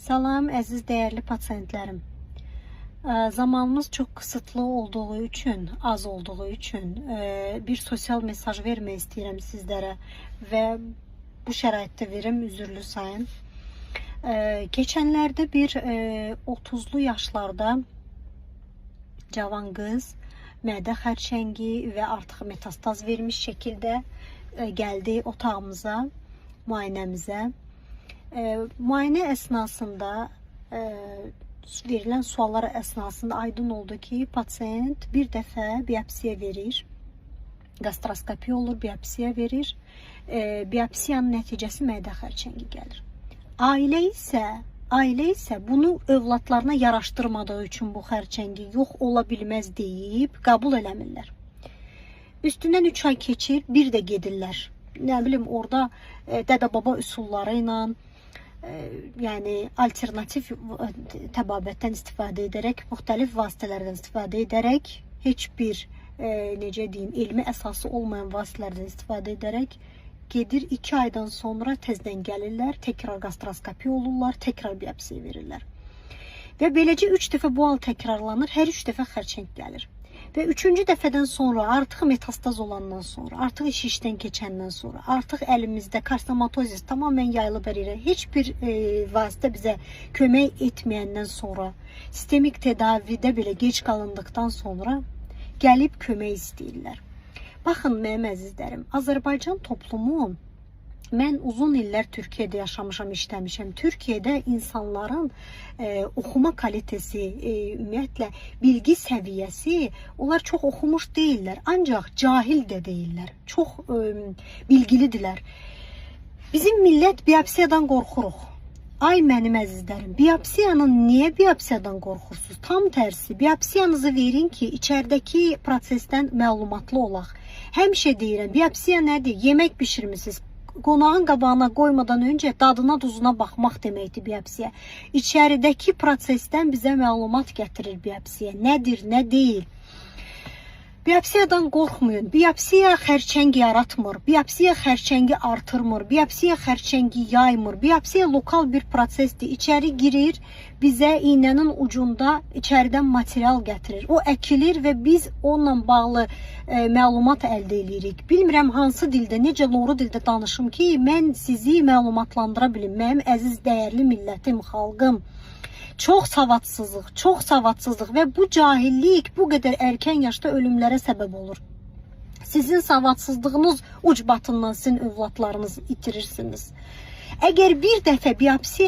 Salam əziz dəyərli pasientlərim. Zamanımız çox qısıtlı olduğu üçün, az olduğu üçün bir sosial mesaj vermək istəyirəm sizlərə və bu şəraitdə verim, üzürlü sayın. Keçənlərdə bir 30-lu yaşlarda cavan qız mədə xərçəngi və artıq metastaz vermiş şəkildə gəldi otağımıza, müayinəmizə. Müayinə əsnasında verilən suallar əsnasında aydın oldu ki, pasient bir dəfə biopsiya verir. Gastroskopiya olur, biopsiya verir. Biopsiyanın nəticəsi mədə xərçəngi gəlir. Ailə isə bunu övladlarına yaraşdırmadığı üçün bu xərçəngi yox ola bilməz deyib qəbul eləmirlər. Üstündən 3 ay keçir, bir də gedirlər. Nə bilim orada dədə-baba üsulları ilə yəni alternativ təbabətdən istifadə edərək, müxtəlif vasitələrdən istifadə edərək, heç bir necə deyim, elmi əsası olmayan vasitələrdən istifadə edərək gedir 2 aydan sonra təzədən gəlirlər, təkrar gastroskopiya olurlar, təkrar biopsiya verirlər. Və beləcə 3 dəfə bu hal təkrarlanır, hər 3 dəfə xərçəng gəlir. Və üçüncü dəfədən sonra artıq metastaz olandan sonra, artıq iş işdən keçəndən sonra, artıq əlimizdə karsinomatozis tamamilə yayılıb hər yerə, heç bir vasitə bizə kömək etməyəndən sonra, sistemik tedavidə belə gec qalındıqdan sonra gəlib kömək istəyirlər. Baxın mənim əzizlərim, Azərbaycan toplumu, mən uzun illər Türkiyədə yaşamışam, işləmişəm. Türkiyədə insanların oxuma kalitesi, ümumiyyətlə bilgi səviyyəsi, onlar çox oxumuş deyillər, ancaq cahil də deyillər. Çox bilgilidirlər. Bizim millət biopsiyadan qorxuruq. Ay mənim əzizlərim, biopsiyanın niyə biopsiyadan qorxursunuz? Tam tərsi, biopsiyanızı verin ki, içəridəki prosesdən məlumatlı olaq. Həmişə deyirəm, biopsiya nədir? Yemək bişirmisiniz. Qonağın qabağına qoymadan öncə dadına, duzuna baxmaq deməkdir biopsiya. İçəridəki prosesdən bizə məlumat gətirir biopsiya. Nədir, nə deyil? Biopsiyadan qorxmayın. Biopsiya xərçəng yaratmır. Biopsiya xərçəngi artırmır. Biopsiya xərçəngi yaymır. Biopsiya lokal bir prosesdir. İçəri girir, bizə iynənin ucunda içəridən material gətirir. O əkilir və biz onunla bağlı məlumat əldə edirik. Bilmirəm hansı dildə, necə loru dildə danışım ki, mən sizi məlumatlandıra bilim. Mənim əziz, dəyərli millətim, xalqım. Çox savadsızlıq, çox savadsızlıq və bu cahillik bu qədər erkən yaşda ölümlərə səbəb olur. Sizin savadsızlığınız ucbatından sizin övladlarınızı itirirsiniz. Əgər bir dəfə biopsiya